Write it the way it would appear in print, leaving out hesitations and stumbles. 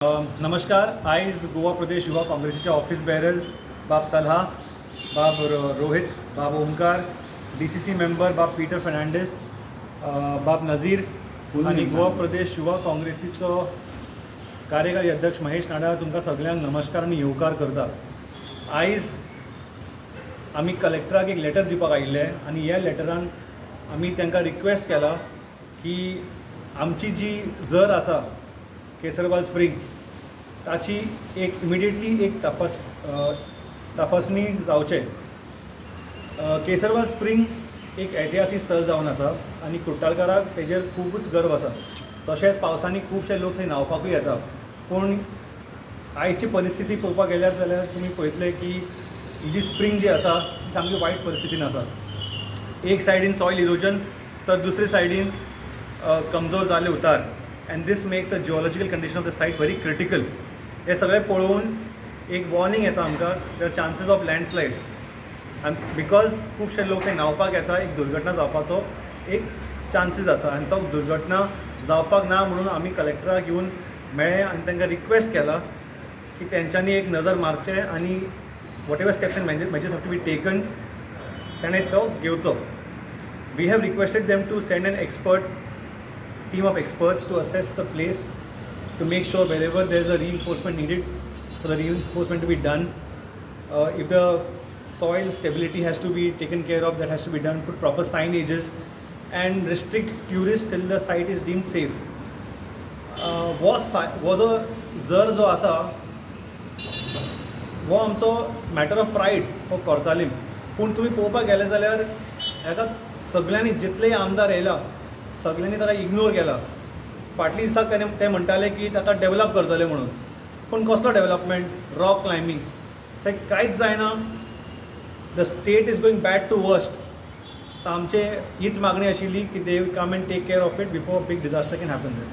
नमस्कार. आयज गोवा प्रदेश युवा काँग्रेसीचे ऑफिस बेरर्स बाब तलहा, बाब रोहित, बाब ओमकार, डीसीसी मेंबर बाब पीटर फर्नांडीस, बाब नझीर आनी गोवा प्रदेश युवा काँग्रेसीचो कार्यकारी अध्यक्ष महेश नाडा तुमकां सगल्यांक नमस्कार आनी येवकार करता. आयज आमी कलेक्टराक एक लेटर दिवपाक आयिल्ले आनी ह्या लेटरान आमी तांकां रिक्वेस्ट केला की आमची जी जर आसा केसरवाल स्प्रींग, ताची एक इमिडिएटली एक तपासणी जावचें. केसरवाल स्प्रींग एक ऐतिहासीक स्थळ जावन आसा आनी कुट्टाळकाराक तेजेर खुबूच गर्व आसा. तशेंच पावसांनी खुबशे लोक थंय न्हांवपाकूय येता. पूण आयची परिस्थिती पळोवपाक गेल्यार जाल्यार तुमी पळयतले की ही जी स्प्रींग जी आसा ती सामकी वायट परिस्थितीन आसा. एक सायडीन सॉयल इरोजन तर दुसरे सायडीन कमजोर जाल्ले उतार, and this make the geological condition of the site very critical. हें सगळें पळोवन एक वॉर्निंग येता आमकां, the chances of landslide, आनी because खुबशे लोक थंय न्हांवपाक येता, एक दुर्घटना जावपाचो एक चान्सीस आसा. आनी तो दुर्घटना जावपाक ना म्हणून आमी कलेक्टराक येवन मेळ्ळे आनी तांकां रिक्वेस्ट केला की तेंच्यांनी एक नजर मारचें आनी whatever steps and measures have to be taken, ताणें तो घेवचो. We have requested them to send an expert team of experts to assess the place, to make sure wherever there is a reinforcement needed, for the reinforcement to be done. If the soil stability has to be taken care of, that has to be done. Put proper signages and restrict tourists till the site is deemed safe. हो जो जर जो आसा, हो आमचो matter of pride for Cortalim. पूण तुमी पळोवपाक गेले जाल्यार हेका सगळ्यांनी, जितलेय आमदार येयला, सगळ्यांनी ताका इग्नोर केला. फाटल्या दिसाक तेणे ते म्हणटाले की ताका डेवलप करतले म्हणून, पूण कसलो डेवलपमेंट? रॉक क्लायबींग, थंय कांयच जायना. The state is going bad to worst. So आमचे हीच मागणी आशिल्ली की they come and take care of it before big disaster can happen there.